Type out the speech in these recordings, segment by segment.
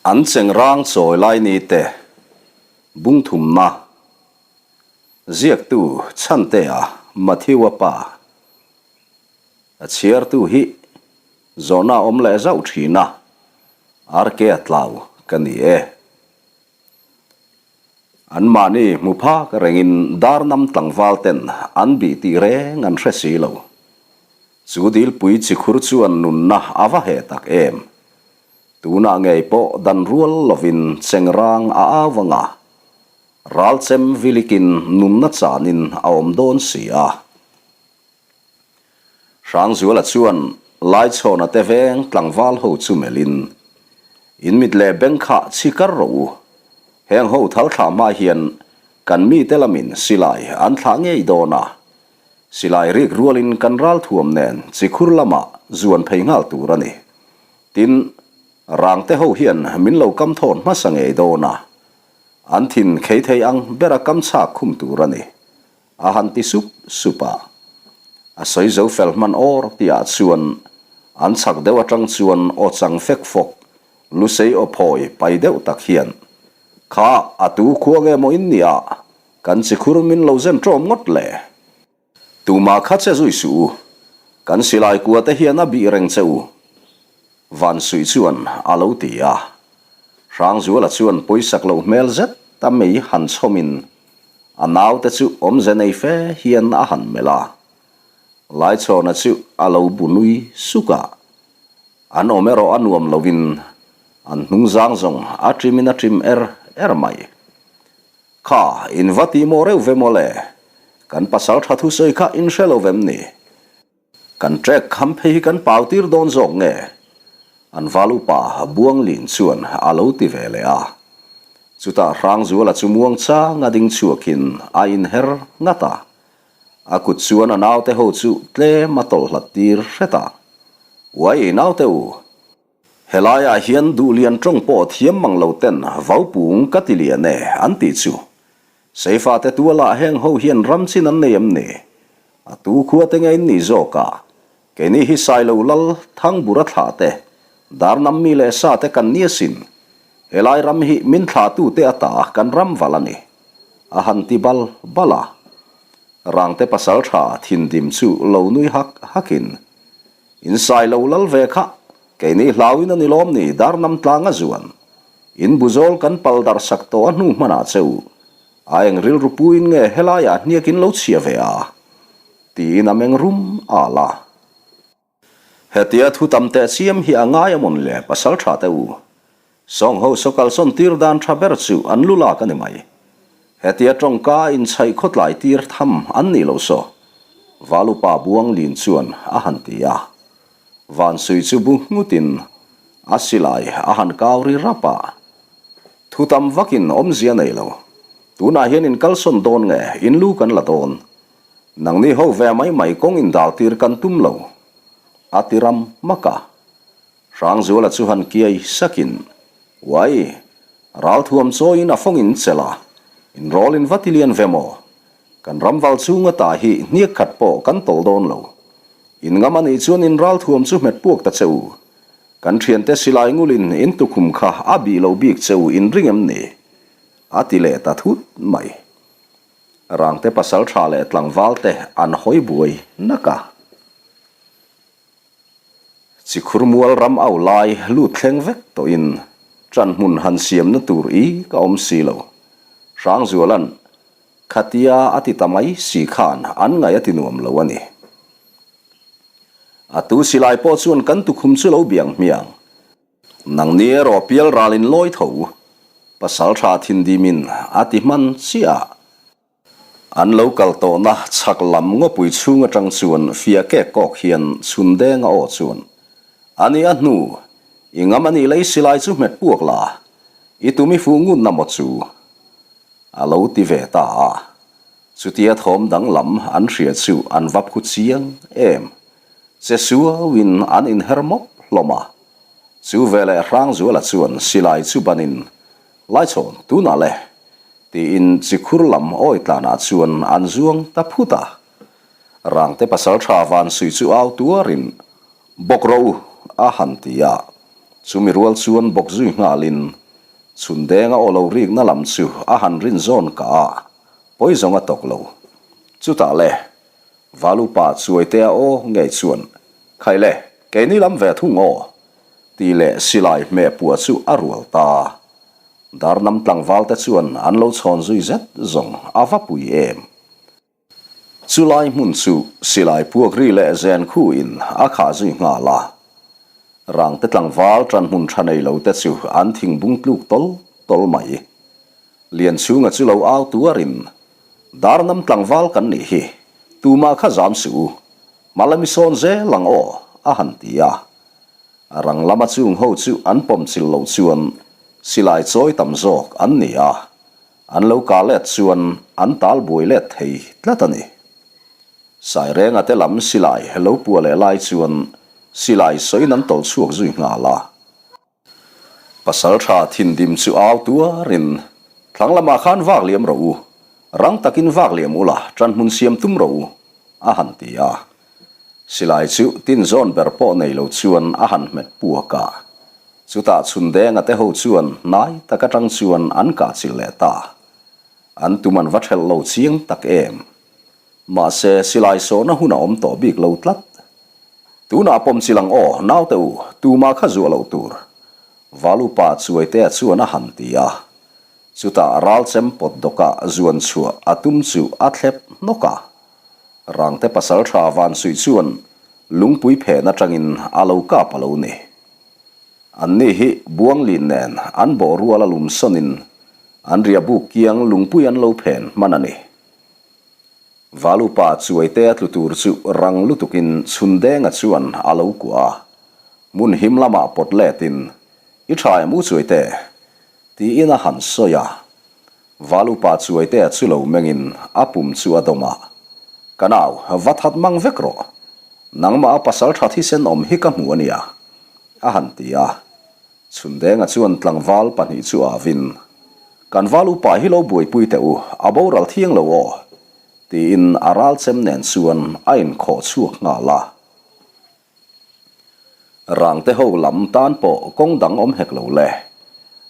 An chengrang chawi lai ni te bung thumna ziaktu Chhantea Matthew-a pa a chhiartu hi zawhna awm leh zauh thin a, RK-a tlau ka ni e. Anmahni hmu phak rengin darnam tlangval ten an bih tih reng an hre si lo. Chu dilpui chikhur chuan nunna a va heh tak em. Tunah ngei pawh dan rual lovin chengrang a au ang a, ralchem vilikin nunna chanin a awm dawn si a. Hrangzuala chuan Laichhawna te veng tlangval ho chu melhin, In mit leh beng kha chhi kar rawh u. Heng ho thal thlah hma hian kan mite lamin silai an thlah ngei dawn a. Silai rik rualin kan ralthuam nen chikhur lamah zuan phei nghal tur a ni. Tin, rangte ho hian min lo kam thawn hmasa ngei dawn a. An thin khei thei ang bera kam chhak khum tur a ni. A han ti sup sup a. A sawi zo fel hman awr tihah chuan an chhak deuh atang chuan aw chang fek fawk, lusei aw phawi pai deuh tak hian, Kha, a tu khua nge maw in nia, kan chikhur min lo zen ṭawm ngawt le? Tumah kha che zui suh u, kan silai kua te hian a bih reng che u, Vansuih chuan a lo ti a. Hrangzuala chuan pawisak loh hmel zet a mei han chhawmin a naute chu awmze nei fe hian a han melh a. Laichhawna chu a lo bu nui suk a. An awm erawh a nuam loin an hnungzang zawng a ṭimin a ṭim er er mai. Kha, in va tih mawh reuh ve maw le? Kan pasal ṭha thusawi kha in hre lo vem ni? Kan trek kham phei hi kan pau tir dawn zawk nge? An val upa Buanglin chuan a lo ti ve leh a. Chutah Hrangzuala chu muang chang a ding chhuakin a inher ngat a. A kut chuan a naute ho chu tlem a tawlh hlat tir hret a. Uai naute u! Helaiah hian duhlian tawng pawh thiam mang lo ten vaupung ka ti lian e an tih chu. Seifa te tualah heng ho hian ram chin an nei em ni? A tu khua te nge in nih zawk a? Keini hi Sailo Lal, Thangbura thlah te, Darnam mi leh sa te kan ni asin. Helai ram hi min thlahtu te ata kan ram val a ni. A han ti bal bal a. Rangte pasal tha thindim chu lo nui hak hakin In sai lo lal ve kha, keini hlauin a ni lawm ni Darnam tlang a zuan. In buzawl kan pal darh sak tawh a hnu hmanah che u. A eng rilru puin nge helaiah hniak in lo chhia ve a? Tiin a meng rum al a. Hetia thu tam teh chiam hi a ngai a mawn le pasal tha te u. Sawng ho saw kalsawn tir dan tha ber chu an lu lak a ni mai. Hetia tawngka a inchhaih khawtlai tir tham an nih loh saw. Valupa Buanglin chuan a han ti a. Vansui chu bu nghutin a silai a han kau ri rap a. Thu tam vakin awmzia nei lo. Tunah hian in kalsawn dawn nge in lu kan la dawn. Nangni ho ve mai mai kawng indal tir kan tum lo. A ti ram hmak a. Hrangzuala chu han kiai sakin, Uai, ralthuam chawiin a fawng in chelh a, in rawl in va ti lian ve maw? Kan ramval chhunga ta hi hniak khat pawh kan tawlh dawn lo. In ngam a nih chuan in ralthuam chu hmet puak ta che u. Kan thiante silai ngulin in tukhum kha a bih lo bik che u in ring em ni? A ti leh ta thut mai. Rangte pasal tha leh tlangval te an hawi buai nak a. Chikhur mual ram au lai lut thleng vek tawhin ṭan hmun han siamna tur i ka awm si lo. Hrangzuala'n khatia a ti ta mai si khan an ngaih a ti nuam lo a ni. A tu silai pawh chuan kan tukhum chu lo biang hmiang. Nangni erawh pial ralin lawi tho pasal ṭha thindimin a ti hman chiah. An lo kal tawhna chhak lam ngawpui chhung atang chuan fia kek kawk hian chhun deng a aw chuan, A ni a hnu, i ngam a nih lei silai chu hmet puak la, i tum i fuh ngut na maw chu? A lo ti ve ta a. Chutia thawm danglam an hria chu an va phu chiang em. Che suauin an inher mawp hlawm a. Chu veleh Hrangzuala chuan silai chu banin, Laichhawn, tunah le, Tiin chikhur lam awi tlanah chuan an zuang ta phut a. Rangte pasaltha Vansui chu au tuarin, Bawk ro u, a han ti a. Chumi rual chuan bawk zui nghalin Chhundenga aw lo rikna lam chu a han rin zawn kah a, pawi zawng a tawk lo. Chutah le, Valupa Chuaitea aw ngei chuan, Khai le, keini lam ve thung aw, tih leh silai hmeh puah chu a rual ta. Darnam tlangvalte chuan an lo chhawn zui zet zawng a va pui em. Chulai hmun chu silai puak ri leh zen khu in a khah zui nghal a. Rangte tlangval ṭan hmun ṭha nei lo te chu an thing bung tluk tawl tawl mai. Lianchhunga chu lo au tuarin, Darnam tlangval kan nih hi, tumah kha zam suh u, hmalami sawn zel ang aw, a han ti a. A rang lama chung ho chu an pawm chil loh chuan silai chawi tam zawk an ni a, an lo kah let chuan an tal buai let thei tlat a ni. Sairenga te lam silai lo puah leh lai chuan silai sawiin an tawlh chhuak zui nghal a. Pasaltha thindim chu au tuarin, Thlang lamah khan vak liam rawh u, rang takin vak liam ula tanhmun siam tum rawh u, a han ti a. Silai chu tin zawn ber pawh nei lo chuan a han hmet puak a. Chutah Chhundenga te ho chuan hnai tak atang chuan an kah chilh leh ta. An tum an va thelh lo chiang tak em. Mahse silai sawhna hun a awm tawh bik lo tlat. Tunah pawm chilh ang aw, naute u, tumah kha zuah loh tur. Valupa Chuaitea chuan a han ti a. Chutah ralchem pawt dawkah zuan chhuah a tum chu a thlep hnawk a. Rangte pasal tha van suih chuan lungpui phen atangin a lo kap a lo ni. Anni hi Buanglin nen an bawh rual a lum sawnin an riahbuk kiang lungpui an lo phen hman a ni. Valupa Chuaite a tlu tur chu rang lutukin Chhundenga chuan a lo kuah a. Hmun him lamah pawt letin, I tha em u Chuaite? Tiin a han sawi a. Val upa Chuaitea chu lo mengin a pum chu a dawm a. Ka nau, va that mang vek rawh. Nangmah a pasal tha thisen awm hi ka hmu a nia, a han ti a. Chhundenga chuan tlangval pahnih chu avin, Kan val upa hi lo buaipui teh u, a boral thiang lo aw, tiin a ralchem nen chuan a inkhawh chhuak nghal a. Rangte ho lam tan pawh kawng dang awm hek lo le.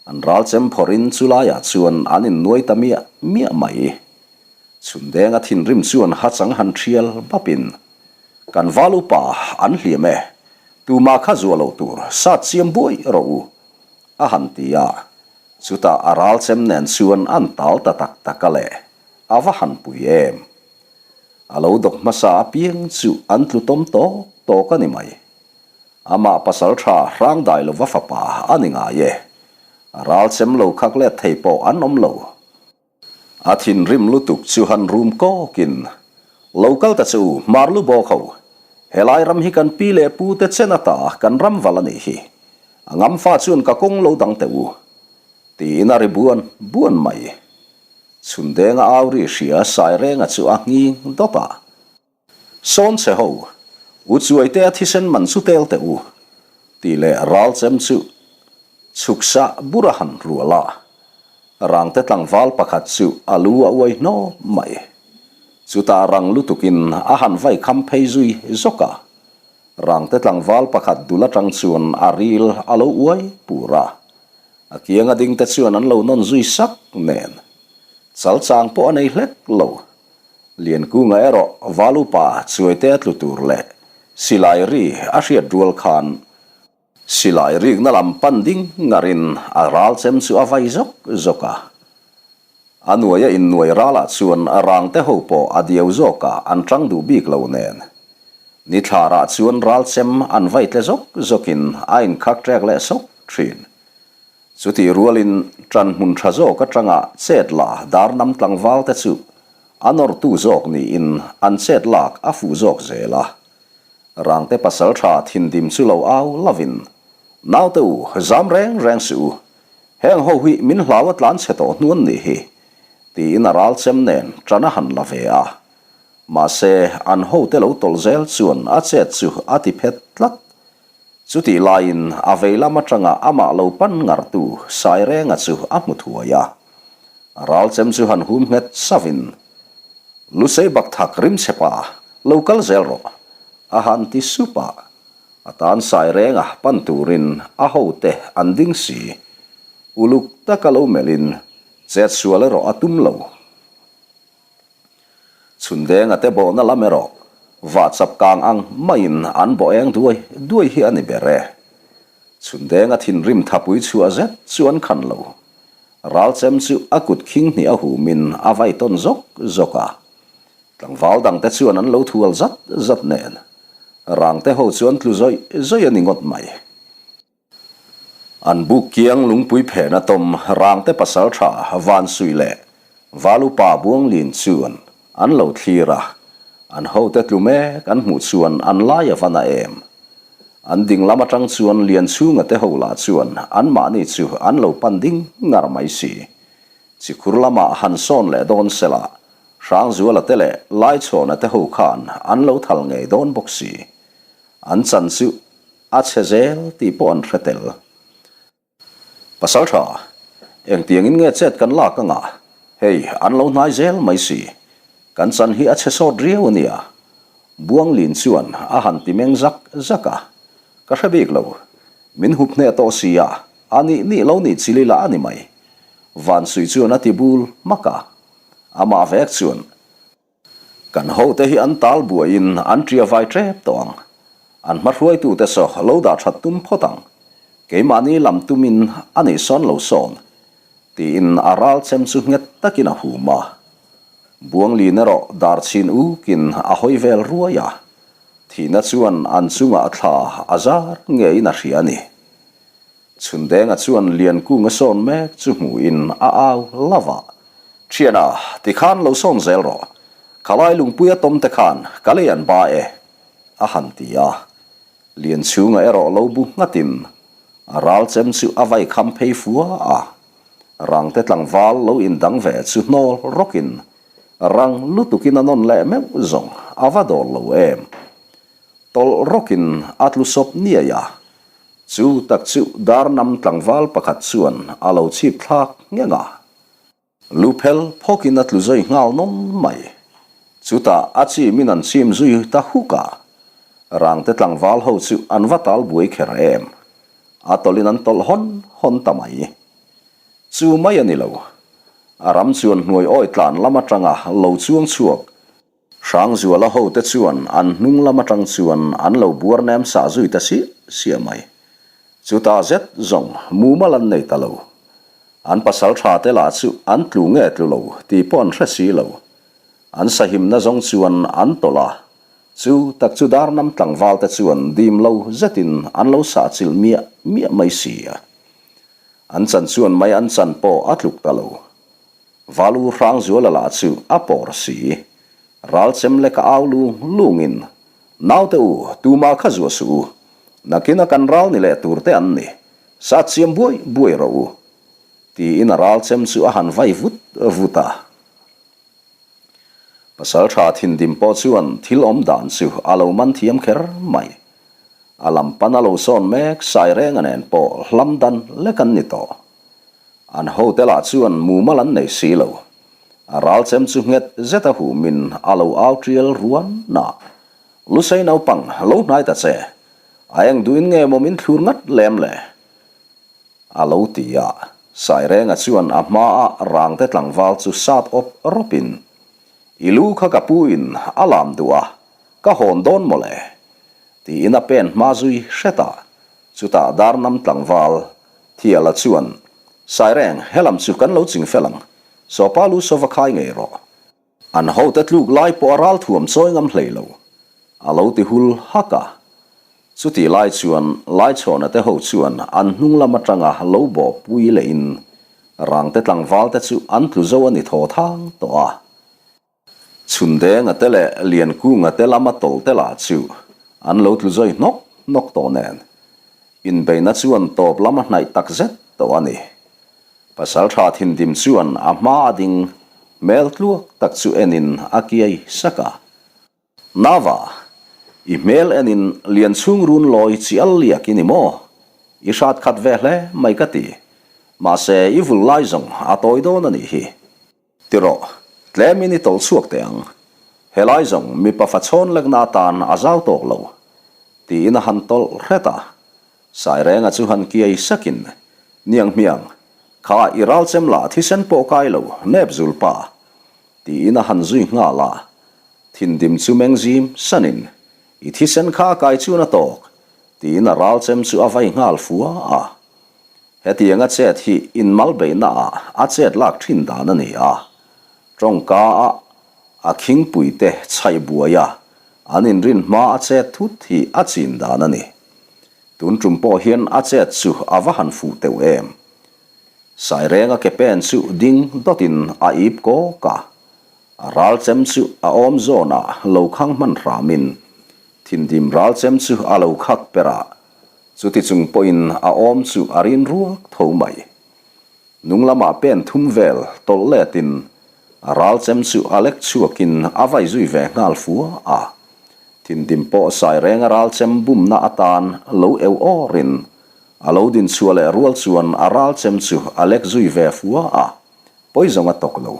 An ral chem phawrhin chu laiah chuan an innuai ta miah miah mai. Chhundenga thinrim chuan hachang han thial bapin, Kan val upa an hliam e, tumah kha zuah loh tur sat chiam buai rawh u, a han ti a. Chutah a ral chem nen chuan an tal ta tak tak a le, a va han pui em. A lo dawk hmasa apiang chu an tlu tawm tawk tawk a ni mai. Amah pasal tha hrang dai lova fapa a ni ngai e. A ral chem lo khak let thei pawh an awm lo. A thinrim lutuk chu han rum kawkin, Lo kal ta che u, hmar lu bawk ho. Helai ram hi kan pi leh pu te chen ata kan ram val a nih hi. A ngamfa chuan ka kawng lo dang teh u. Tiin a ri buan buan mai. Chhundenga au ri hria Sairenga chu a nghing dawt a. Sawn che ho, u Chuaite a thisen man chu tel teh u, tih leh ralchem chu chhuksa bur a han rual a. Rangte tlangval pakhat chu a lu a uai hnawm mai. Chutah rang lutukin a han vai kham phei zui zawk a. Rangte tlangval pakhat dul atang chuan a ril a lo uai pur a. A kianga dingte chuan an lo nawn zui sak nen. Chal chang pawh a nei hlek lo. Liankunga erawh Valupa Chuaite a tlu tur leh silai ri a hriat rual khan silai rikna lam pan ding ngarin a ral chem chu a vai zawk zawk a. A nuaia innuai ralah chuan rangte ho pawh a diau zawkah an tang duh bik lo nen. Ni thlarah chuan ral chem an vai tle zawk zawkin a inkhak ṭek leh sawk ṭhin. Chutih rualin ṭan hmun ṭha zawk aṭanga chet la darnam tlangval te chu a nawrtu zawk niin an chet lak a fuh zawk zel a. Rangte pasalṭha thindim chu lo au lovin, Naute u, zam reng reng suh u, Heng ho hi min hlau a tlan chhe tawh hnuan nih hi, tiin a ral chem nen ṭan a han la ve a. Mahse, an hote lo tawlh zel chuan a chet chu a ti phet tlat. Chutih laiin a vei lam aṭanga amah lo pan ngartu Sairenga chu a hmu thuai a. A ral chem chu han hum nghet savin, Lusei bak thak rim chhe pa, lo kal zel rawh, a han ti sup a. A tan sai renga pan turin a hote an ding si. Uluk taka lo melhin chet sual erawh a tum lo. Chhundenga te bawhna lam erawh vahchap kang ang maiin an bawh eng duai duai hi a ni ber e. Chhundenga thinrim thapui chhuah zet chu an khan lo. Ralchem chu a kut khing hnih a humin a vai tawn zawk zawk a. Tlangval dangte chuan an lo thual zat zat nen rangte ho chu an tlu zawih zawih a ni ngawt mai. An buk kiang lungpui phena tawm rangte pasal tha Vansui leh Valupa Buanglin chuan an lo thlir a, an hote tlu mek an hmuh chuan an lai a va na em. An ding lam atang chuan Lianchhunga te ho lah chuan anmahni chu an lo pan ding ngar mai si. Chikhur lamah han sawn leh dawn sela, Hrangzuala te leh Laichhawna te ho khan an lo thal ngei dawn bawk si. An chan chu a chhe zel tih pawh an hre tel. Pasal tha, engtiangin nge chet kan lak anga, hei an lo hnai zel mai si. Kan chan hi a chhe sawt riau a nia. Buanglin chuan a han ti meng zak zak a, Ka hre bik lo, min hup hneh tawh si a, a nih nih lo nih chili lah a ni mai. Vansuih chuan a ti bul hmak a, amah vek chuan, Kan hote hi an tal buaiin an ṭia vai ṭep tawh ang. An hmahruaitute saw lo dah ṭhat tum phawt ang. Keimahni lam tumin a nih sawn lo sawn, tiin a ral chem chu nghet takin a hum a. Buanglin erawh dar chhin ukin a hawi vel ruai a. Thihna chuan an chungah thla a zar ngeiin a hria a ni. Chhundenga chuan Liankung a sawn mek chu hmuhin a au love a, Thiana, tikhan lo sawn zel rawh. Khalai lungpui a tawm te khan ka lei an ba e, a han ti a. Lianchhunga erawh lo bu nghatin a ral chem chu a vai kham phei fua a. Rangte tlangval lo indang ve chu hnawl rawkin rang lutukin a nawn leh meuh zawng a va dawl lo em. Tawlh rawkin a tlu sawp niai a, Chu tak chu Darnam tlangval pakhat chuan a lo chhip thlak ngheng a. Lu phel phawkin a tlu zui nghal nawm mai. Chutah a chimin an chim zui ta huk a. Rangte tlangval ho chu an va tal buai kher em. A tawlhin an tawlh hawn hawn ta mai. Chu mai a ni lo. A ram chuan hnuai awi tlan lam atanga lo chuang chhuak Hrangzuala hote chuan an hnung lam atang chuan an lo buar nem sah zui ta siah siah mai. Chutah zet zawng mumal an nei ta lo. An pasal tha te lah chu an tlu nge tlu lo tih pawh an hre si lo. An sahimna zawng chuan an tawlh a, chu tak chu Darnam tlangval te chuan dim lo zetin an lo sah chilh miah miah mai si a. An chan chuan mai an chan pawh a tluk ta lo. Valu Hrangzuala lah chu a pawr si. Ralchem leka au lung lungin, Naute u, tumah kha zuah suh u. Nakina kan ral ni leh tur te an ni. Sat siam buai buai rawh u. Tiin a ralchem chu a han vai vut vut a. Pasaltha thindim pawh chuan thil awm dan chu a lo man thiam kher mai. A lam pan a lo sawn mek Sairenga nen pawh hlam dan lek an ni tawh. An hote lah chuan mumal an nei si lo. A ral chem chu nghet zet a humin a lo au tial ruan a. Lusei naupang lo hnai ta che. A eng duhin nge maw min thlur ngat lem le? A lo ti a. Sairenga chuan a hmaa rangte tlangval chu sat awp rawpin, I lu kha ka pu in a lam duh a, ka hawn dawn maw le? Tiin a pen hma zui hret a. Chutah Darnam tlangval Thiala chuan, Saireng, helam chu kan lo ching fel ang. Sawpa lu saw va khai ngei rawh. An hote tluk lai pawh a ral thuam chawi ngam hlei lo, a lo ti hul hak a. Chutih lai chuan Laichhawna te ho chuan an hnung lam atanga lo bawh pui lehin Rangte tlangval te chu an tlu zo a ni thaw thang tawh a. Chhundenga te leh Liankunga te lama tawlh te lah chu an lo tlu zawi hnawk hnawk tawh nen, inbeihna chuan tawp lam a hnaih tak zet tawh a ni. Pasaltha thindim chuan a hma a ding hmel tluak tak chu enin a kiai sak a. Nava, i hmel enin Lianchhung run lawi chi al liak i ni maw? I hrat khat ve hle mai ka ti. Mahse i vul lai zawng a tawi dawn a nih hi. Ti rawh, tlemin i tawlh chhuak teh ang. Helai zawng mipa fa chhawn lekna atan a zau tawk lo. Tiin a han tawlh hret a. Sairenga chu han kiai sakin, Niang hmiang, kha i ral chem lah thisen pawh kai lo, nep zul pa. Tiin a han zui nghal a. Thindim chu meng zim sanin, I thisen kha a kai chuan a tawk, tiin a ral chem chu a vai nghal fua a. Hetianga chet hi inmal beihna ah a chet lak thin dan a ni a. Tawngka ah a khingpui te chhaih buai a, an inrin hma a chet thut hi a chin dan a ni. Tun tum pawh hian a chet chu a va han fuh teuh em. Sairenga ke pen chu ding dawtin a ip kawk a, a ral chem chu a awm zawnah lo khang hman hramin thindim ral chem chu a lo khak per a, chuti chung pawhin a awm chu a rin ruak tho mai. Nung lamah pen thum vel tawlh letin a ral chem chu a lek chhuakin a vai zui ve nghal fua a. Thindim pawh sai renga ral chem bumna atan lo eu awrin a lo din chhuah leh rual chuan a ral chem chu a lek zui ve fua a, pawi zawng a tawk lo.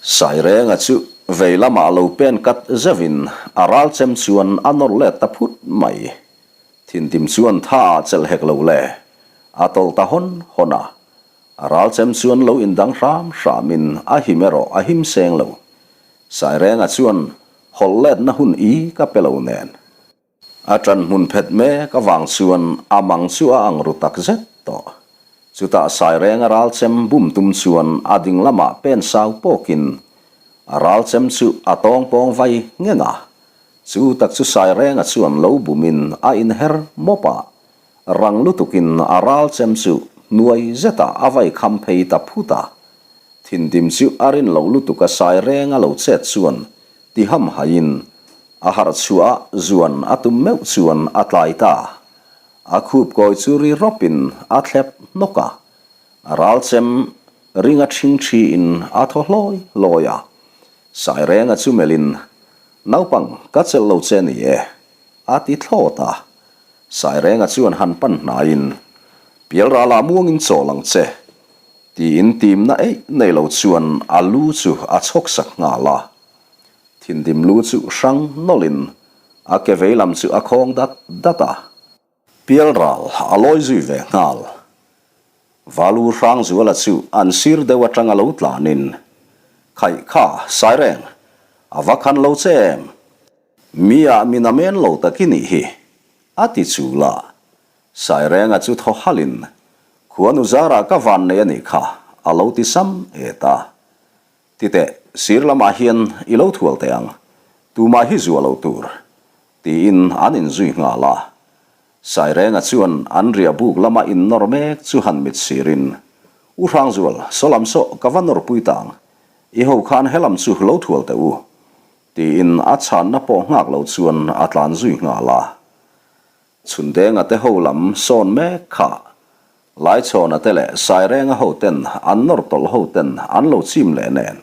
Sairenga chu vei lamah lo pen kat zeuhin a ral chem chuan a nawr let ta phut mai. Thintim chuan tha ah chelh hek lo le, a tawlh ta hawn hawn a. A ral chem chuan lo indang hram hramin a him erawh a him seng lo. Sairenga chuan hawlh letna hun i ka pe lo nen. A ṭan hmun phet mek avang chuan a mang chu a ang ru tak zet tawh. Chutah Sairenga ral chem bum tum chuan a ding lamah pen sau pawkin a ral chem chu a tawng pawng vai ngeng a. Chu tak chu Sairenga chuan lo bumin a inher mawp a, rang lutukin a ral chem chu hnuai zetah a vai kham phei ta phut a. Thindim chu a rin lo lutuk a Sairenga lo chet chuan ti hamhaiin A harh chhuah a, zuan a tum meuh chuan a tlai ta. A khup kawi chu ri rawpin a thlep hnawk a, a ral chem ringa ṭhing ṭhiin a thaw hlawi hlawi a. Sairenga chu melhin, Naupang, ka chelh lo che ni e, a ti thlawt a. Sairenga chuan han pan hnaiin, Pialralah muangin chawl ang che, tiin timna eih nei lo chuan a lu chu a chhawk sak nghal a. Thindim lu chu hrang nawlhin a ke vei lam chu a khawng dat dat a. Pialral a lawi zui ve nghal. Valu Hrangzuala chu an sir deuh atang a lo tlanin, Khaih kha, Saireng, a va khan lo che em? Mi ah min a men lo tak i nih hi, a ti chul a. Sairenga chu thaw halhin, Khuanu zarah ka van nei a nih kha, a lo ti sam et a. Titeh, sir lamah hian i lo thual teh ang, tumah hi zuah lo tur, tiin an inzui nghal a. Sairenga chuan an riah buk lama innawr mek chu han mit sirin, U Hrangzual, saw lam saw ka va nawrpui ta ang, i ho khan he lam chu lo thual teh u, tiin a chhanna pawh nghak lo chuan a tlan zui nghal a. Chhundenga te ho lam sawn mek kha Laichhawna te leh Sairenga ho ten an nawr tawlh ho ten an lo chim leh nen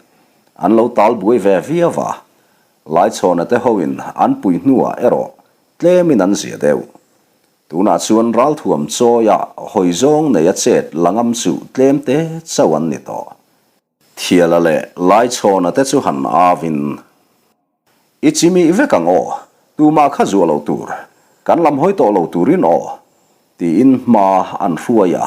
an lo tal buai ve viau a, Laichhawna te ho in an pui hnuah erawh tlemin an zia deuh. Tunah chuan ralthuam chawia hawi zawng nei a chet la ngam chu tlem te chauh an ni tawh. Thiala leh Laichhawna te chu han avin. I chimih vek ang aw, tumah kha zuah lo tur, kan lam hawi tawh lo turin aw, tiin hma an hruai a.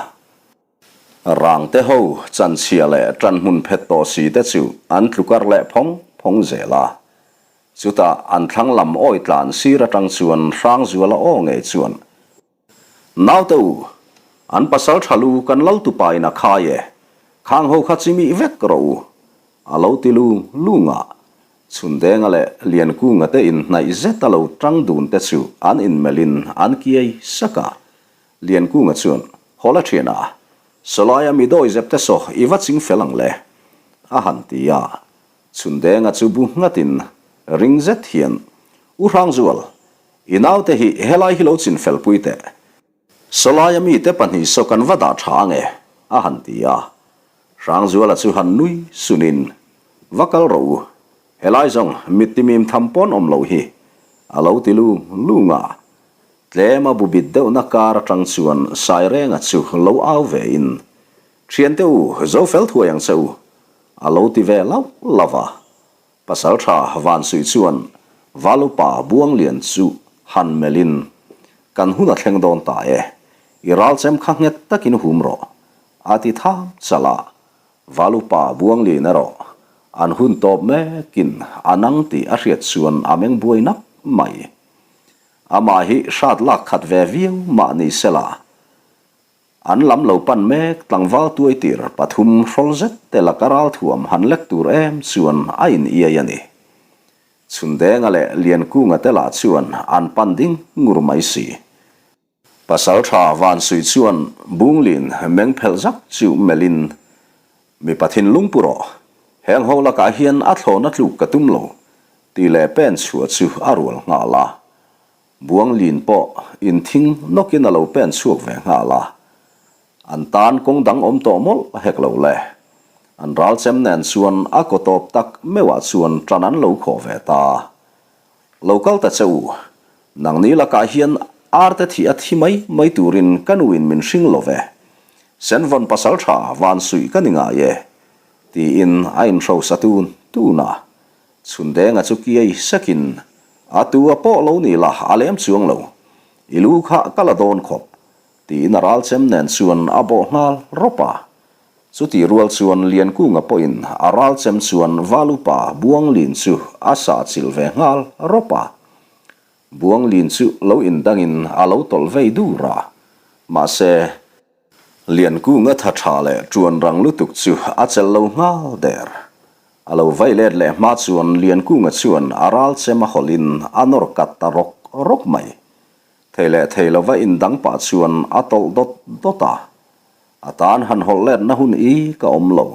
Rangte ho chanchhia leh ṭanhmun phet tawh si te chu an tlukar leh phawng phawng zel a. Chutah an thlang lam awi tlan sir aṭang chuan Hrangzuala aw ngei chuan, Naute u, an pasal tha lu kan lal tupa in a khai e, khang ho kha chimih vek rawh u, a lo ti lung lung a. Chhundenga leh Liankunga te inhnaih zet a lo tang dun te chu an inmelhin an kiai sak a. Liankunga chuan, Haw la thian a, sawlaia mi dawi zep te saw i va ching fel ang le, a han ti a. Chhundenga chu bu nghatin ring zet hian, U Hrangzual, I naute hi helai hi lo chin fel pui teh. Sawlaia mite pahnih saw kan va dah tha ange, a han ti a. Hrangzuala chu han nui sunin, Va kal rawh u, helai zawng mit timim tham pawn awm loh hi, a lo ti lung lung a. Tlema bu bit deuhna kar atang chuan Sairenga chu lo au vein, Thiante u, zo fel thuai ang che u, a lo ti ve lauh lauh a. Pasalṭha Vansuih chuan Valupa Buanglian chu han melhin, Kan hun a thleng dawn ta e, i ralchem kha nghet takin hum rawh, a ti tham chalh a. Valupa Buanglin erawh an hun tawp mekin a nang tih a hriat chuan a meng buai nak mai. Amah hi hrat lak khat ve viau mah ni sela, An lam lo pan mek tlangval tuaitir pathum hrawl zet te laka ralthuam han lek tur em chuan a in iai a ni. Chhundenga leh Liankunga te lah chuan an pan ding ngur mai si. Pasaltha Vansuih chuan Bunglin meng phelh zak chu melhin, Mipa thinlung pu rawh, heng ho lakah hian a thlawhna tluk ka tum lo, tih leh pen chhuah chu a rual nghal a. Buanglin pawh inthing nawkin a lo pen chhuak ve nghal a, an tan kawng dang awm tawh mawlh hek lo le. An ral chem nen chuan a kaw tawp tak meuhah chuan tan an lo khawh ve ta. Lo kal ta che u, nangni lakah hian arte thih a thi mai mai turin ka nuin min hring lo ve. Senvawn pasal tha van suih ka ni ngai e, tiin a inhrosa tun tun a. Chhundenga chu kiai sekin, A tu a pawh lo ni la, a lem chuang lo. I lu kha ka la dawn khawp, tiin a ralchem nen chuan a bawh nghal rawp a. Chuti rual chuan Liankunga pawhin a ralchem chuan Valupa Buanglin chu a sah chilh ve nghal rawp a. Buanglin chu lo indangin a lo tawlh vei dur a. Mahse. Liankunga tha tha leh ṭuan rang lutuk chu a chelh lo nghal der. A lo vai let leh hma chuan Liankunga chuan a ral chem a hawlhin a nawr kat ta rawk rawk mai. Thei leh thei lova indang pah chuan a tawlh dawt dawt a. A tan han hawlh letna hun i ka awm lo.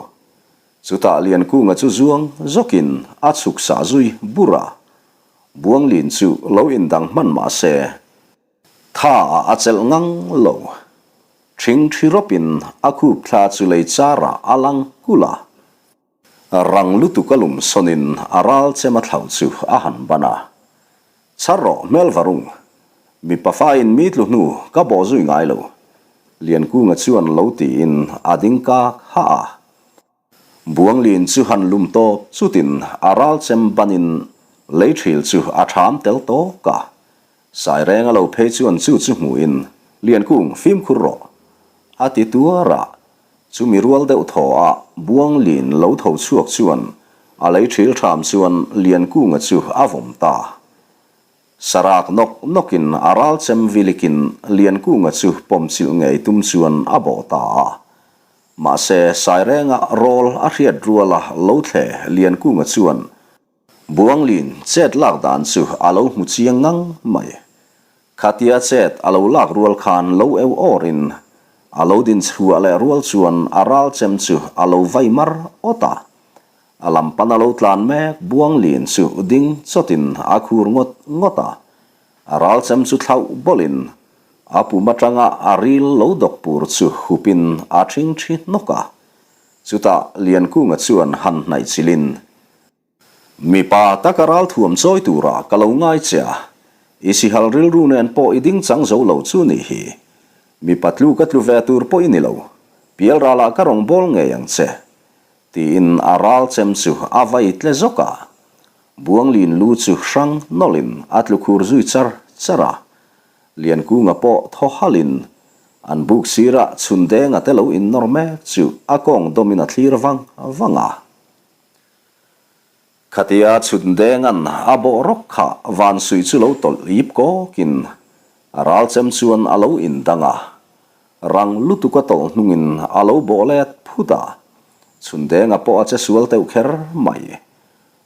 Chutah Liankunga chu zuang zawkin a chhuk sah zui bur a. Buanglin chu lo indang hman mah se. Tha ah a chelh ngang lo. Thing thi rawpin a khup thla chu lei char ah a lang kulh a. Rang lutuk a lum sawnin a ral chem a thlauh chu a han ban a. Chhar rawh hmel varung. Mipa fa in mi tlu hnu ka bawh zui ngai lo. Liankunga chuan lo tiin a ding kak hah a. Buanglin chu han lum tawp chutin a ral chem banin lei thil chu a ṭham tel tawk a. Saireng a lo phei chuan chu chu hmuhin, Liankung, fimkhur rawh! a ti tuar a. Chumi rual deuh thaw a Buanglin lo tho chhuak chuan a lei thil ṭham chuan Liankunga chu a vawm ta. Sarak nawk nawkin a ral chem vilikin Liankunga chu pawmchilh ngei tum chuan a bawh ta a. Mahse, Sairenga rawl a hriat ruala lo thle Liankunga chuan Buanglin chet lak dan chu a lo hmu chiang ngang mai. Khatia chet a lo lak rual khan lo eu awrin a lo din chhuah leh rual chuan a ral chem chu a lo vai mar awt a. A lam pan a lo tlan mek Buanglin chu ding chawtin a khur ngawt ngawt a. A ral chem chu thlauh bawlhin A pum atanga a ril lo dawk pur chu hupin a thing thi hnawk a. Chutah Liankunga chuan han hnaih chilhin, Mipa taka ralthuam chawi tura ka lo ngai che a, i sihal rilru nen pawh i ding chang zo lo chu nih hi. Mipa tlu ka tlu ve tur pawh i ni lo, pialralah ka rawn bawl ngei ang che, tiin a ral chem chu a vai tle zawk a. Buanglin lu chu hrang nawlhin a tlu khur zui char char a. Liankunga pawh thaw halhin an buk sirah Chhundenga te lo innawr mek chu a kawng dawmin a thlir vang vang a. Khatia Chhundenga'n a bawh rawk kha Vansuih chu lo tawlh ip kawkin a ral chem chuan a lo indang a. Rang lutuk a tawlh hnungin a lo bawh let phut a. Chhundenga pawh a che sual teuh kher mai.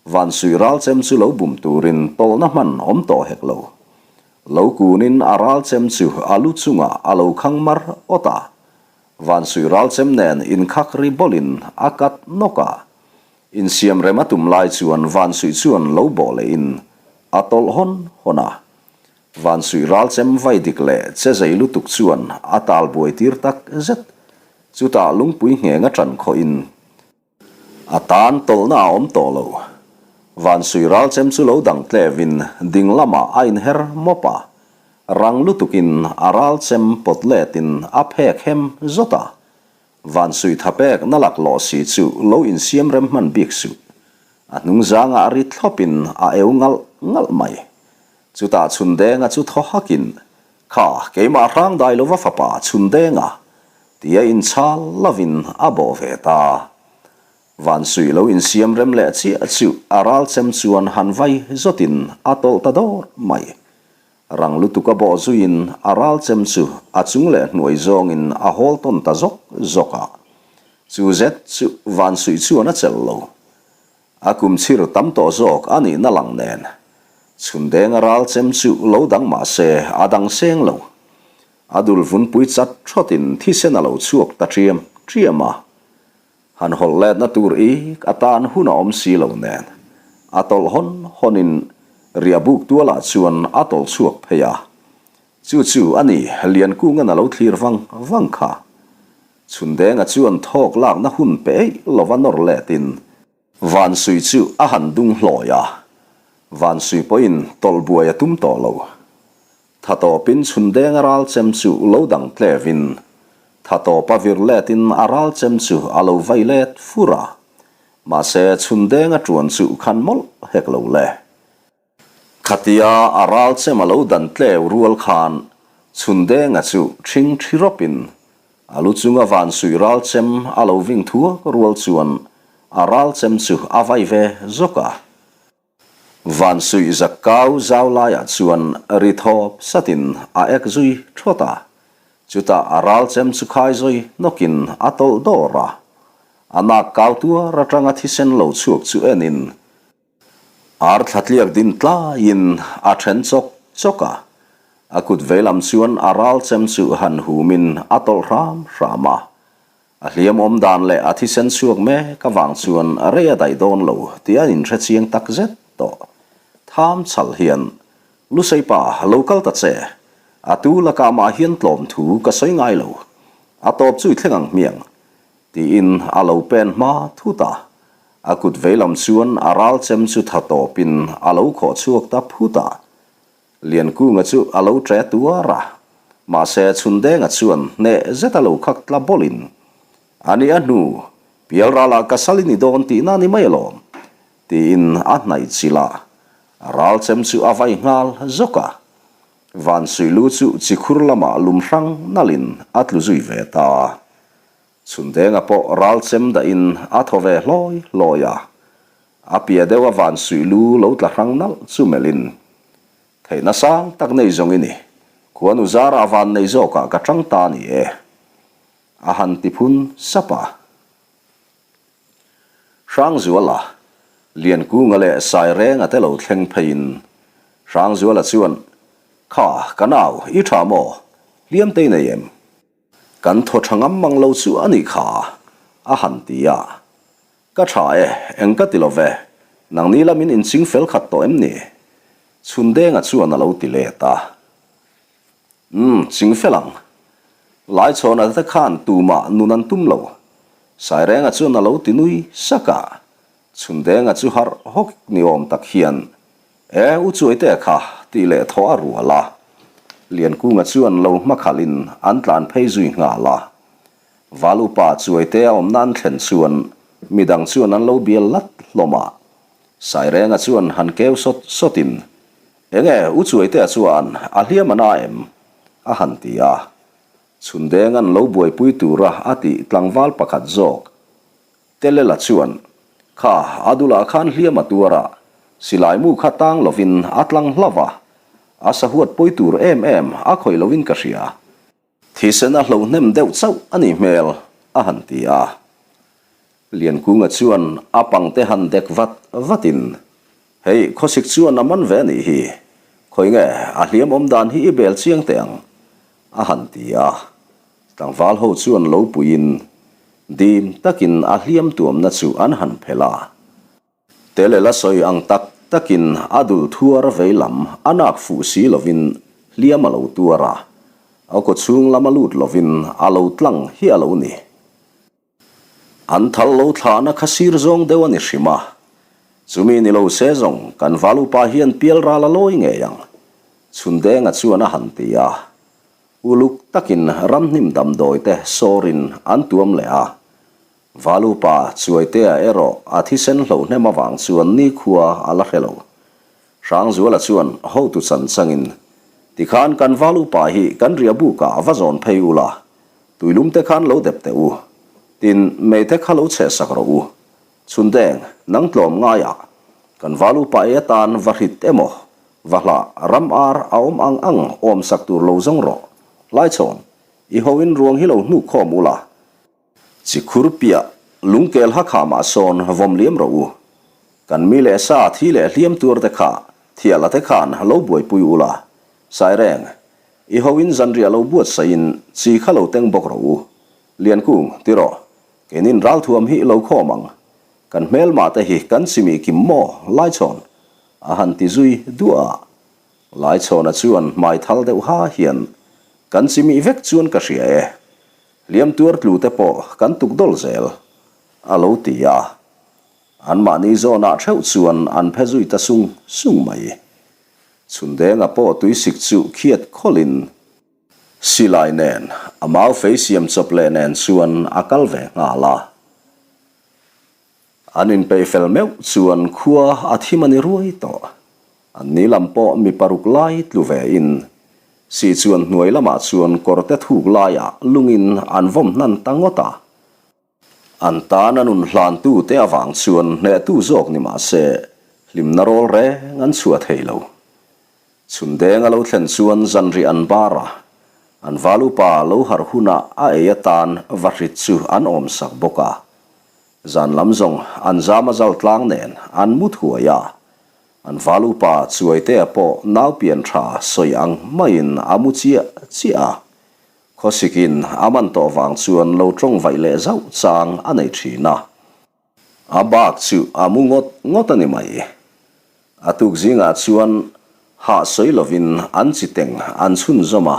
Vansuih ral chem chu lo bum turin tawlhna hman awm tawh hek lo. Lo kunin a ral chem chu a lu chungah a lo khang mar awt a. Vansuih ral chem nen inkhak ri bawlhin a kat nawk a. Insiam rem a tum lai chuan Vansuih chuan lo bawh lehin a tawlh hawn hawn a. Vansuih ral chem vai dik leh che zei lutuk chuan a tal buai tir tak zet. Chutah lungpui ngheng a ṭan khawhin A tan tawlhna a awm tawh lo. Vansui ralchem chu lo dang tlevin ding lamah a inher mawp a. Rang lutukin a ralchem pawt letin a phek hem zawt a. Vansui thapek na laklawh si chu lo insiam rem hman bik suh. A hnung zangah ri thlawpin a eu ngalh ngalh mai. Chutah Chhundenga chu thaw hakin, Kha, keimah hrang dai lova fapa Chhundenga, tia inchhal lovin a bawh ve ta. Vansuih lo insiam rem leh chiah chu a ral chem chuan han vai zawtin a tawlh ta dawr mai. Rang lutuk a bawh zuiin a ral chem chu a chung leh hnuai zawngin a hawl tawn ta zawk zawk a. Chu zet chu Vansuih chuan a chelh lo. A kum chhir tam tawh zawk a nihna lang nen. Chhundenga ral chem chu lo dang mah se a dang seng lo. A dul vunpui chat thawtin thisen a lo chhuak ta ṭiam ṭiam a. Han hawlh letna tur ik atan hun a awm si lo nen, a tawlh hawn hawnin riahbuk tualah chuan a tawlh chhuak phei a. Chu chu a ni, Liankunga'n a lo thlir vang vang kha. Chhundenga chuan thawk lakna hun pe eih lova nawr letin Vansui chu a han dung hlawi a, Vansui pawhin tawlh buai a tum tawh lo. Tha tawpin chhundenga ral chem chu lo dang tlevin, tha tawpa vir letin a ral chem chu a lo vai let fur a. Mahse, chhundenga ṭuan chu khan mawlh hek lo le. Khatia a ral chem a lo dan tleu rual khan chhundenga chu ṭhing ṭhi rawpin a lu chunga van suih ral chem a lo ving thuak rual chuan a ral chem chu a vai ve zawk a. Van suih zak kau zau laiah chuan ri thawp satin a ek zui thawt a, chutah a ral chem chu khai zawi nawkin a tawlh dawr a. A nak kau tuar atanga thisen lo chhuak chu enin ar thla tliak din tlaiin a then chawk chawk a, a kut veilam chuan a ral chem chu han humin a tawlh hram hram a. A hliam awm dan leh a thisen chhuak mek avang chuan rei a daih dawn lo tih a inhre chiang tak zet tawh. Tham chhal hian, Lusei pa, lo kal ta che. A tu lakah mah hian tlawm thu ka sawi ngai lo. A tawp chu i thleng ang hmiang. Tiin a lo pen hma thut a. A kut veilam chuan a ral chem chu tha tawpin a lo khawh chhuak ta phut a. Liankunga chu a lo ṭe tuar a, mahse Chhundenga chuan hneh zet a lo khak tla bawlhin, A ni a hnu, Pialralah ka sal i ni dawn tihna a ni mai alawm, tiin a hnaih chilh a, a ral chem chu a vai nghal zawk a. Vansuihlu chu chikhur lamah lum hrang nalhin a tlu zui ve ta. Chhundenga pawh ral chem dahin a thaw ve hlawi hlawi a, a piah deuh a van suih lu lo tla hrang nalh chu melhin, Theihna sang tak nei zawng i ni, khuanu zara van nei zawkah ka tang ta ni e, a han ti phun sap a. Hrangzuala, Liankunga leh Sairenga te lo thleng pheiin Hrangzuala chuan, Kha, ka nau, i tha maw? Hliam te i nei em? Kan thaw tha ngam mang lo chu a nih kha, a han ti a. Ka tha e, eng ka ti lo ve, nangni lamin inching fel khat tawh em ni? Chhundenga chuan a lo ti let a. Umm, ching fel ang. Laichhawna te khan tumah nun an tum lo. Sairenga chuan a lo ti nui sak a. Chhundenga chu harh hawk ni awm tak hian E, u Chuaite kha, tih leh thaw a rual a. Liankunga chuan lo hmakhalhin an tlan phei zui nghal a. Val upa Chuaite a awmna an thlen chuan midang chuan an lo bial lat hlawm a. Sairenga chuan han keu sawt sawtin, Enge, u Chuaitea chuan a hliam a na em? a han ti a. Chhundenga'n lo buaipui tura a tih tlangval pakhat zawk Telela chuan, Kha, a dulah khan hliam a tuar a, silai mu kha tang lovin a tlang hlauh a, a sahuat pawi tur em em a khawih lovin ka hria. Thisen a hlohnem deuh chauh a nih hmel, a han ti a. Liankunga chuan a pangte han dek vat vatin, Hei, khawsik chuan a man ve a nih hi, khawi nge a hliam awm dan hi i bel chiang teh ang, a han ti a. Tlangval ho chuan lo puiin dim takin a hliam tuamna chu an han phelh a. Telela sawi ang tak takin a dul thuar vei lam a nak fuh si lovin hliam a lo tuar a, a kawchhung lama lut lovin a lo tlang hi a lo ni. An thal lo thlahna kha sir zawng deuh a ni hrim a, chumi ni lo se zawng kan val upa hian pial ral a lawi ngei ang, Chhundenga chuan a han ti a. Uluk takin ramhnim damdawi te sawrin an tuam leh a, Val upa Chuaitea erawh a thisen hlohnem avang chuan nikhua a la hre lo. Hrangzuala chuan hotu chan changin, Tikhan kan val upa hi kan ria bukah va zawn phei ula, tuilum te khan lo dep teh u. Tin, mei te kha lo chhehsak rawh u. Chhundeng, nang tlawm ngaiah kan val upa ei atan va hrit emaw, va hlah ram ar a awm ang ang awmsak tur lo zawng rawh. Laichhawn, i hoin ruang hi lo hnuk khawm ula, Chi khur piah lungkel ha kha mah sawn vawm liam rawh u. Kan mi leh sa thi leh hliam tuar te kha thiahla te khan lo buaipui ula. Saireng, i ho in zanriah lo buatsaihin chi kha lo teng bawk rawh u. Liankung, ti rawh, keinin ralthuam hi lo khawm ang. Kan hmelmah te hi kan chimih kim maw, Laichhawn? a han ti zui duah a. Laichhawna chuan hmai thal deuh ha hian, Kan chimih vek chuan ka hria e. Hliam tuar tlu te pawh kan tuk dawl zel, a lo ti a. Anmahni zawnah theuh chuan an phe zui ta sung sung mai. Chhundenga pawh tuisik chu khiat khawlhin silai nen a mau fei siam chawp leh nen chuan a kal ve nghal a. An inpeih fel meuh chuan khua a thim a ni ruai tawh. An ni lam pawh mi paruk lai tlu ve in si chuan hnuai lamah chuan kawrte thuk laiah lungin an vawm hnan ta ngawt a. An tan a nun hlantu te avang chuan hnehtu zawk ni mah se hlimna rawl reng an chhuah thei lo. Chhundeng a lo thlen chuan zanriah an bar a, an val upa lo harh hunah a ei atan vahrit chu an awmsak bawk a. Zan lam zawng an zam a zal tlang nen an mu thuai a, an val upa Chuaitea pawh nau pian tha sawi ang maiin a mu chiah chiah a, khawsikin a man tawh vang chuan lo tawng vaih leh zauh chang a nei thin a, a bak chu a mu ngawt ngawt a ni mai. A tuk zingah chuan hah sawi lovin an chi teng an chhunzawm a,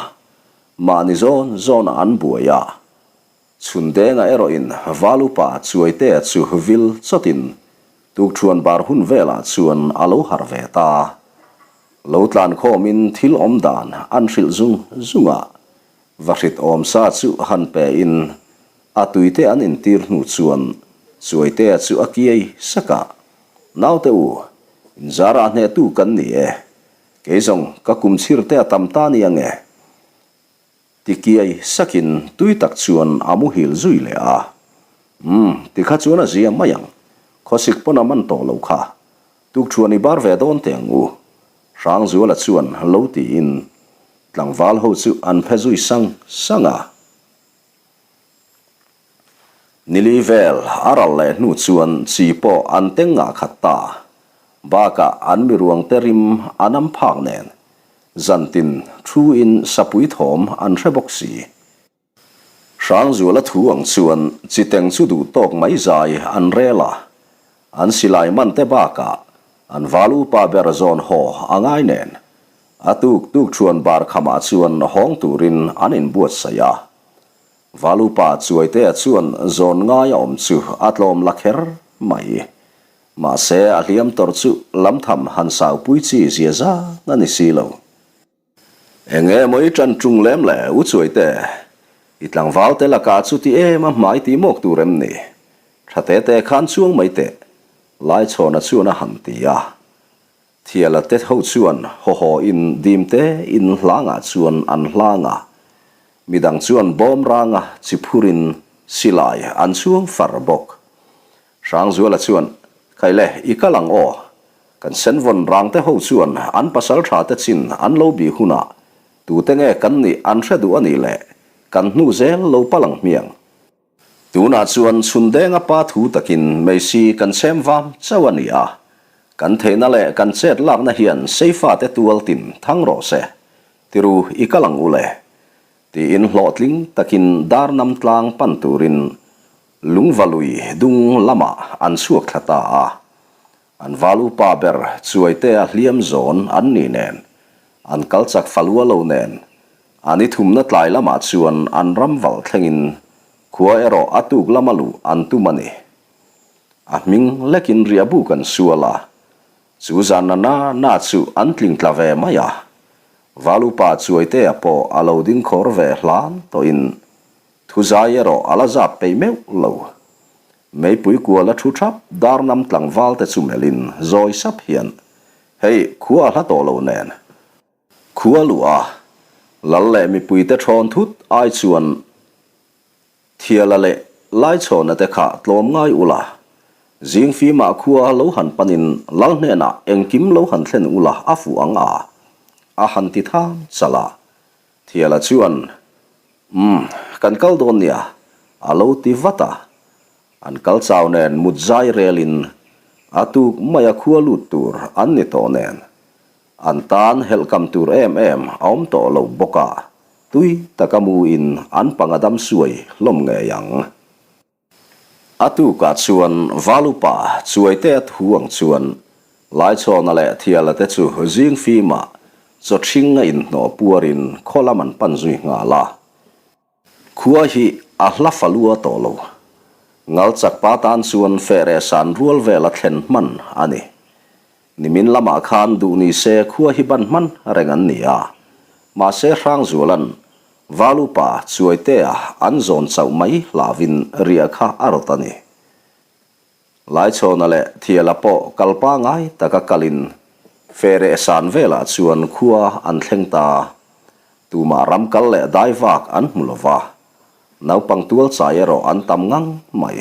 mahni zawn zawnah an buai a, Chhundenga erawhin Valupa Chuaitea chu vil chawtin tukṭhuan bar hun velah chuan a lo harh ve ta. Lo tlan khawmin thil awm dan an hrilh zung zung a, vahrit awm sa chu han pein a tuite an intir hnu chuan Chuaitea chu a kiai sak a, Naute u, inzarah hnehtu kan ni e, kei zawng ka kum chhirte a tam ta nia nge? Tikiai sakin tui tak chuan a muhil zui leh a. Umm, tikha chuan a zia mai ang. Khawsik pawn a man tawh lo kha. Tukṭhuan i bar ve dawn teh ang u. Hrangzuala chuan lo tiin tlangval ho chu an phe zui sang sang a. Nili vel a ral leh hnu chuan chi pawh an teng ngah khat ta. Bakah an miruangte rim a nam phak nen zantin thu in sapui thawm an hre bawk si. Hrangzuala thu ang chuan chiteng chu duh tawk mai zai an rel a, an silai man te bakah an val upa ber zawn haw a ngai nen a tuk tuk thuan bar khamah chuan hawng turin an inbuatsaih a. Valupa Chuaitea chuan zawn ngai a awm chu a tlawm la kher mai. Mahse a hliam tawrh chu lamtham han saupui chi zia zang a ni si lo. Eng nge maw i ṭan ṭung lem le U Chuaite? I tlangval te lakah chu ti em a hmai tih mawk tur em ni? Ṭha te te khan chuang mai teh, Laichhawna chuan a han ti a. Thiala te ho chuan haw haw in dim te in hlangah chuan an hlang a, midang chuan bawm ranga chi phur in silai an chhuang far bawk. Hrangzuala chuan, Khaile, i kal ang aw. Kan senvawn rang te ho chuan an pasal tha te chin an lo bih hunah tute nge kan nih an hre duh a nih le, kan hnu zel lo pal ang hmiang. Tunah chuan Chhundenga pa thu takin Meisi kan chhem vam chauh a ni a, kan theihna leh kan chet lakna hian Seifate tual tin thang rawh se, tiru i kal ang u le, tiin hlawhtling takin Darnam tlang pan turin Lungvalui dung lamah an chhuak thla ta a. An val upa ber Chuaitea hliam zawn an ni nen, an kal chak falua lo nen, an i thumna tlai lamah chuan an ram val thlengin khua erawh a tuk lama luh an tum a ni. A hming lekin riahbuk an sual a, chu zan na na na chu an tling tla ve mai a. Val upa Chuaitea pawh a lo ding khawr ve hlan tawhin Thuzai erawh a la zap peih meuh lo. Meipui kual a thu thap dar nam tlangval te chu melhin zawi sap hian, Hei, khua a hla tawh lo nen. Khua luh a, lal leh mipuite thawn thut ai chuan Thiala leh Laichhawna te kha tlawm ngai ula, Zingfimah khua lo han panin lal hnenah engkim lo han thlen ula a fuh ang a, a han ti tham chalh a. Thiala chuan, Umm, kan kal dawn nia, a lo ti vat a. An kal chau nen mut zai relin a tuk maia khua lut tur an ni tawh nen, an tan helhkam tur em em a awm tawh lo bawk a, tui taka muin an panga dam suai hlawm ngei ang. A tukah chuan Valupa Chuaitea thu ang chuan Laichhawna leh Thiala te chu zing fimah chaw ṭhing a inhnawh puarin khaw lam an pan zui nghal a. Khua hi a hla falua tawh lo. Ngalchak pa tan chuan fehreh san rual vel a thlen hman a ni. Nimin lamah khan duh ni se khua hi ban hman reng an ni a. Mahse Hrangzuala'n Valupa Chuaitea an zawn chauh mai hlauhin riah kha a rawt a ni. Laichhawna leh Thiala pawh kal pangai taka kalin fehreh san velah chuan khua an thleng ta. Tumah ram kal leh dai vak an hmu lo va, naupang tual chai erawh an tam ngang mai.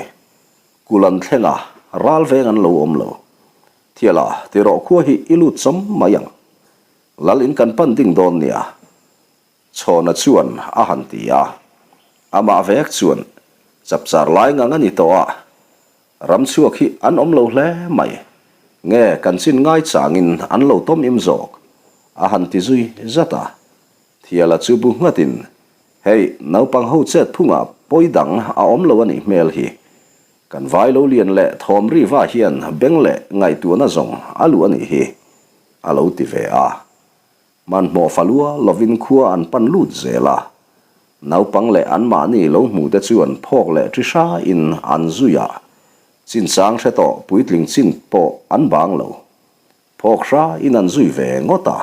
Kul an thleng a, ral veng an lo awm lo. Thiala, tirawh khua hi i lut chawm mai ang. Lal in kan pan ding dawn nia. Chhawna chuan a han ti a, amah vek chuan chapchar lai ngang a ni tawh a, ram chhuak hi an awm lo hle mai, nge kan chin ngai changin an lo tawm im zawk? a han ti zui zat a. Thiala chu bu nghatin, Hei, naupang ho chet phungah pawi dang a awm lo a nih hmel hi. Kan vai lo lian leh thawm ri va hian beng leh ngaihtuahna zawng a luh a nih hi, a lo ti ve a. Hmanhmawh falua lovin khua an pan lut zel a, naupang leh anmahni lo hmuhte chuan phawk leh ṭi hrain an zui a, chinchang hre tawh puitling chin pawh an bang lo. Phawk hrain an zui ve ngawt a.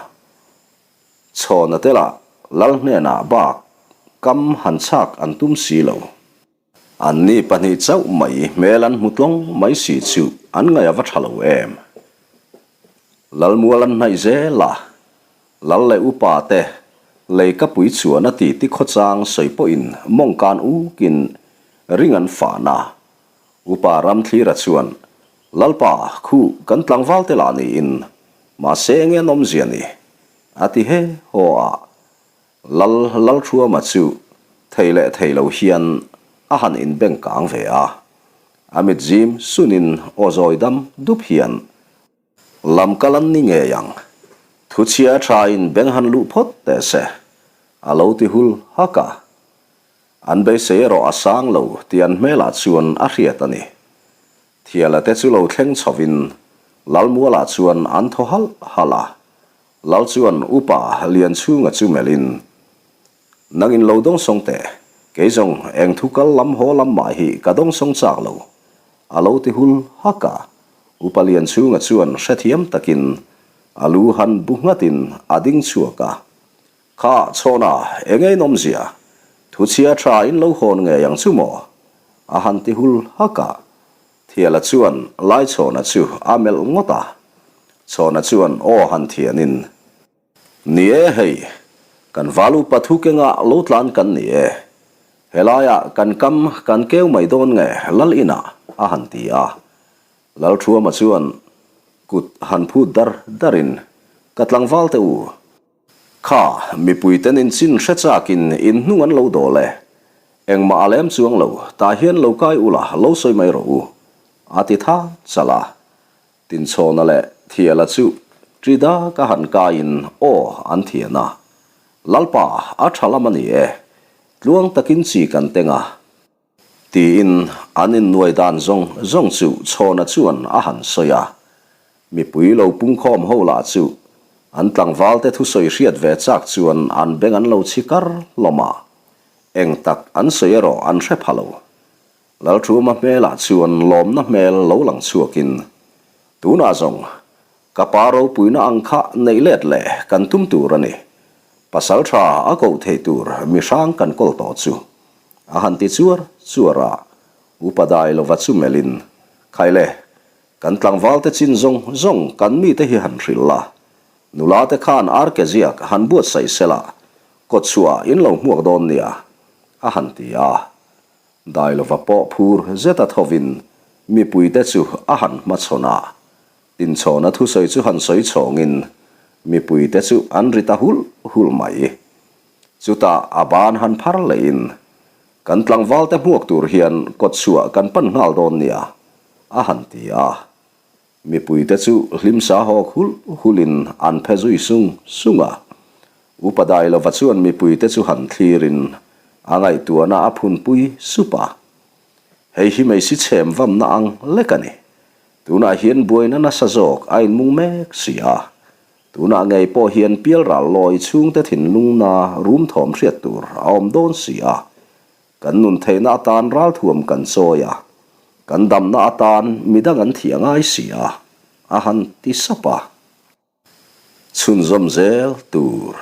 Chhawna te lah lal hnenah bak kam han chhak an tum si lo. Anni pahnih chauh mai hmel an hmu tlawng mai si chu an ngaih a va tha lo em. Lalmual an hnaih zel a, Lal leh upa te lei ka pui chuan a ti ti khawchang sawi pawhin mawng kan ukin ring an fah na. Upa Ramthlira chuan, Lalpa, khu kan tlangval te lah niin, mahse enge an awmzia ni? a ti he haw a. Lal Lalthuama chu thei leh thei lo hian a han inbeng kang ve a, a mit zim sunin aw zawi dam dup hian, Lam kal an ni ngei ang, thuchhia a thain beng han luh phawt teh se, a lo ti hul hak a. An beisei erawh a sang lo tih an hmelah chuan a hriat a ni. Thiala te chu lo thleng chhovin Lalmualah chuan an thaw halh halh a, Lal chuan upa Lianchhunga chu melhin, Nangin lo dawngsawng teh, kei zawng eng thu kal lam haw lam mah hi ka dawngsawng chak lo, a lo ti hul hak a. Upa Lianchhunga chuan hrethiam takin a lu han bu nghatin a ding chhuak a. Kha, Chhawna, eng ein awmzia? Thu chhia tha in lo hawn ngei ang chu maw? a han ti hul hak a. Thiala chuan Laichhawna chu a melh ngawt a, Chhawna chuan aw han thianin, Ni e hei, kan val upa thu kenga lo tlan kan ni e, helaiah kan kam kan keu mai dawn nge Lal inah a han ti a. Lalthuama chuan kut han phut dar darin, Ka tlangval te u, Kha, mipuiten inchin hre chakin in hnung an lo dawl e. Engmah a lem chuang lo, tah hian lo kai ula, lo sawi mai rawh u, a ti tha chalh a. Tinchhawna leh Thiala chu Trida ka han kaiin aw an thian a. Lalpa, a tha lam a ni e. Tluang takin chi kan teng a. Tiin an innuai dan zawng zawng chu Chhawna chuan a han sawi a. Mipui lo pungkhawm ho lah chu an tlangvalte thusawi hriat ve chak chuan an beng an lo chhi kar hlawm a. Eng tak an sawi erawh an hre pha lo. Lalthuma hmelah chuan lawmna hmel lo lang chhuakin, Tunah zawng Ka pa ropuina ang kha neih let leh kan tum tur a ni. Pasal tha a koh theih tur mi hrang kan kawl tawh chu. A han ti chuar chuar a, Upa Dailova chu melhin, Khaile, Kan tlangvalte chin zawng zawng kan mite hi han hrilh la, nulate khan arke ziak han buatsaih sela, kawtchhuah in lo hmuak dawn nia, a han ti a. Dailova pawh phur zeta thovin mipuite chu a han hmachhawn a, Tinchhawna thusawi chu han sawi chhawngin mipuite chu an ri ta hulh hulh mai. Chutah a ban han phar lehin, Kan tlangvalte hmuak tur hian kawtchhuah kan pan nghal dawn nia, a han ti a. Mipuite chu hlimsa hawk hulh hulhin an phe zui sung sung a. Upa Dailova chuan mipuite chu han thlirin a ngaihtuahna a phunpui sup a. Hei hi meisi chhem vamna ang lek a ni. Tunah hian buaina nasa zawk a inmung mek si a. Tunah ngei pawh hian pialral lawi chhungte thinlungna rum thawm hriat tur a awm dawn si a. Kan nun theihna atan ralthuam kan chawi a, kan damna atan midang an thih a ngai si a, a han ti sap a. Chhunzawm zel tur.